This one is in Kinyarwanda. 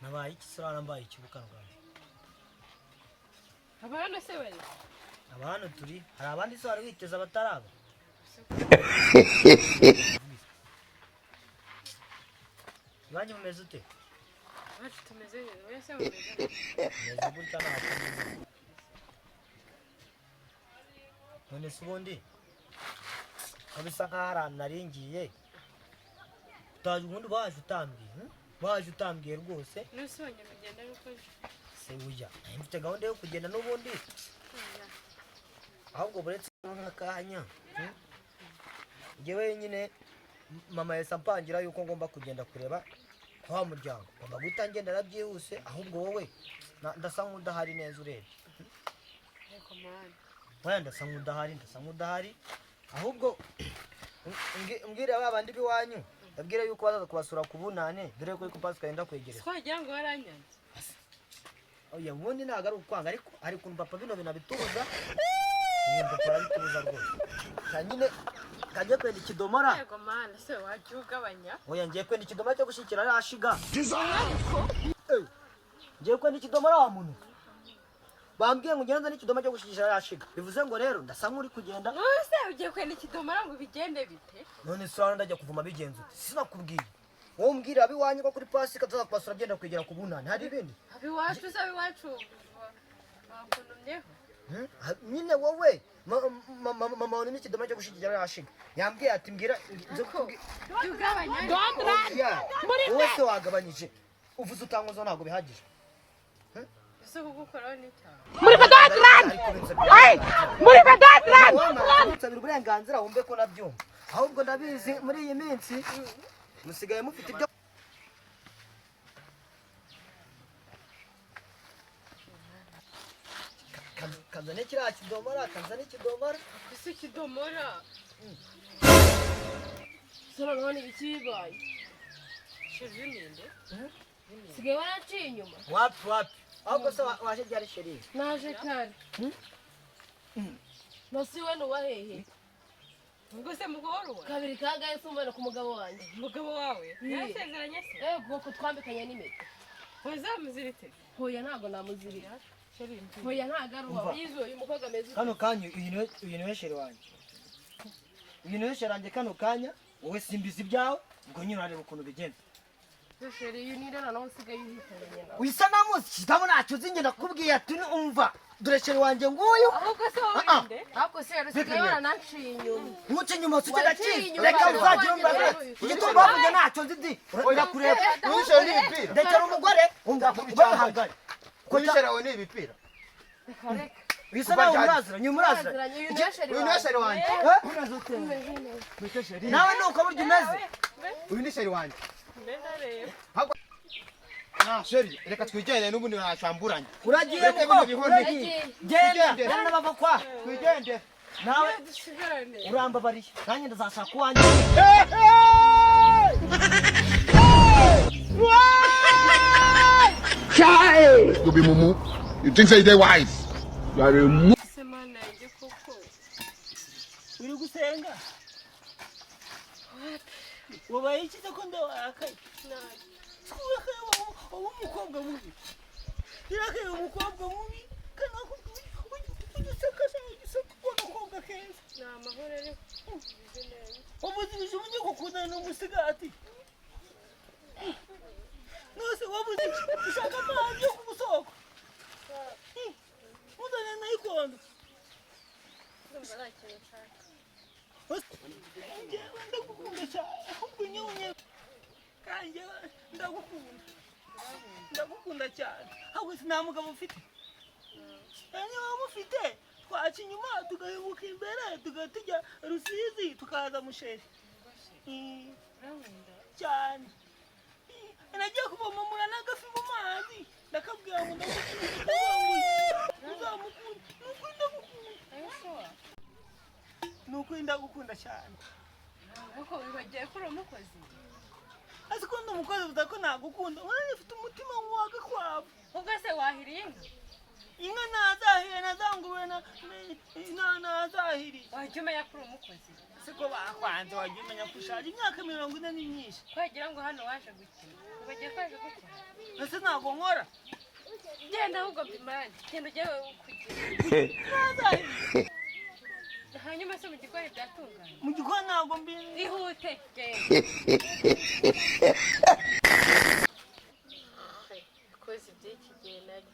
Nabaye iki se? Urambaye iki bukana bwanjye? Aba hano se bari? Aba hano turi, hari abandi se wari witeze abataraba? Iwanyu mumeze ute? Iwacu tumeze neza, wowe se mumeze neza? Mumeze gutya, nta kundi. None se ubundi ko bisa nkaho hari ahantu nari ngiye utaje, ubundi waje utambwiye, Waje utambwiye rwose. None se wongera kugenda ari uko nje? Se ujya nari mfite gahunda yo kugenda n'ubundi. Oya. Ahubwo buretse nk'akanya, Njyewe nyine mama yahise ampangira yuko ngomba kugenda kureba kwa wa muryango, ngomba guhita ngenda byihuse. Ahubwo wowe ndasa nk'udahari neza urebye. Ariko mana. Oya, ndasa nk'udahari, ndasa nk'udahari. Ahubwo mbwira ba bandi b'iwanyu, babwire yuko bazaza kubasura ku bunane, dore ko Pasika yenda kwegereza. Twagira ngo waranyanze. Oya, ubundi ntabwo ari ukwanga, ariko hari ukuntu papa bino bintu abitubuza. Ibintu papa arabitubuza rwose. Ka nyine kajye kwenda ikidomora. Yego mana, se wajya ugabanya. Oya, ngiye kwenda ikidomora cyo gushyikira ariya shiga. Eh, ngiye kwenda ikidomora wa muntu bambwiye ngo ngende n'ikidomora cyo gushyikira ariya shiga, bivuze ngo rero ndasa nk'uri kugenda. None se ugiye kwenda ikidomora ngo bigende bite? None se urabona ndajya kuvoma bigenze ute? Sinakubwiye wowe, umbwira ab'iwanyu ko kuri Pasika tuza kubasura byenda kwegera ku bunani, hari ibindi? Abiwacu se, abiwacu bakuntumyeho? Hmm? Nyine wowe mama wawe n'ikidomora cyo gushyigikira ariya shiga yambwiye ati mbwira nze Jya ugabanya. Oya, wowe se wagabanyije, uvuze utankozeho ntabwo bihagije. Ese kugukoraho ni icyaha? Muri Nsabira uburenganzira wumve ko nabyumva. Ahubwo ndabizi muri iyi minsi musigaye mufite ibyo. Kazane kiriya kidomora, kazane ikidomora. Ese ikidomora? Se noneho ni ibiki bibaye? Chéri, ninde? Sigaye waraciye inyuma. Wapi, wapi. Ahubwo se waje ryari, chéri? Naje kare. Nasi we nuba hehe? Ubwo se mugore wawe? Kabiri kangahe se umubona ku mugabo wanjye? Umugabo wawe yarasezeranye se? Ego, ko twambikanye n'impeta. Wazamuziritse? Hoya, ntabwo namuzirika. Chéri, mbwira. Hoya, ntabwo ari uwawe. Yizuye uyu mukobwa ameze ute? Kano kanya uyu niwe chéri wanjye, uyu niwe chéri wanjye kano kanya. Wowe simbizi ibyawe, ubwo nyine urareba ukuntu bigenda. Chéri, uyu ni noneho usigaye uhitanye nawe. Wisa namuzi kitamo, ntacyo uzi. Njye ndakubwiye ati umva, dore chéri wanjye nguyu. Ahubwo se wowe Ah, ah. ninde? Ariko se usigaye waranaciye inyuma. Nkuce inyuma usike. Waciye Gakiza. inyuma, Reka wari uzagira wanjye umbaze. rero. Igituma bavuga ntacyo nzi di, urakureba. Uwishyura ni ibipira. Ndekera umugore bahanganye. Uwishyura wawe ni ibipira. Reka reka. Wisa nawe muraziranye, uyu muraziranye. Muraziranye, uyu niwe chéri Uyu ni wawe. chéri wanjye. Eh? Nawe ni uko burya umeze. Uyu ni chéri wanjye. Mbe ndareba. Chéri, reka twigendere, n'ubundi ntacamburanye. Uragiye? Reka Muko bino bihone. uragiye, genda. Tugende. Genda n'abava kwa Twigende. nawe. Dusigarane. Urambabariye, nanjye ndazashaka uwanjye. You be mumu. You think say they wise. You are a mumu. Ese mana yanjye koko. Uri gusenga, wabaye iki se ko ndawarakaye? Urakaye wowe, umukobwa mubi, irakaye umukobwa mubi. Kandi ujya useka se, ujya useka w'agakobwa keza. Ni amahoro, ariko bimeze neza. Wabuze ibijumba gukundana n'umusigati nose, wabuze ushaka amazi yo ku musoko uzana nayikondo. Ndumva nta kintu nshaka. Njyewe ndagukunda cyane, ahubwo nyine kandi njyewe ndagukunda, ndagukunda cyane. Ahubwo nta mugabo ufite. Niba waba ufite twaca inyuma tugahinguka imbere, tugahita tujya Rusizi tukaza musheri. Urankunda? Cyane. Nagiye kuvomamura n'agafi mu mazi, ndakabwira ngo ndagukunda, uzamukunda. Ni ukuri ndagukunda. Are you sure? Ni ukuri ndagukunda cyane. Ariko wibagiwe ko uri umukozi. Azi ko ndi umukozi, bivuga ko nagukunda. Urabona ufite umutima w'agakwavu. Ubwo se wahiriye inka? Inka nazahiriye na za ngurube nazahiriye. Wajya umenya ko uri umukozi. Siko bakwanze, wajya umenya ko ushaje, imyaka 40 ni myinshi. Twagira ngo hano waje gukina, ubagiye ko waje gukina. Ese ntabwo nkora? Genda ahubwo mbimane, genda ujye kugira. Nazahiriye. Hanyuma se mu gikoni byatunganye? Mu gikoni ntabwo mbizi. Ihute, genda. Bikoze iby'iki gihe nabyo.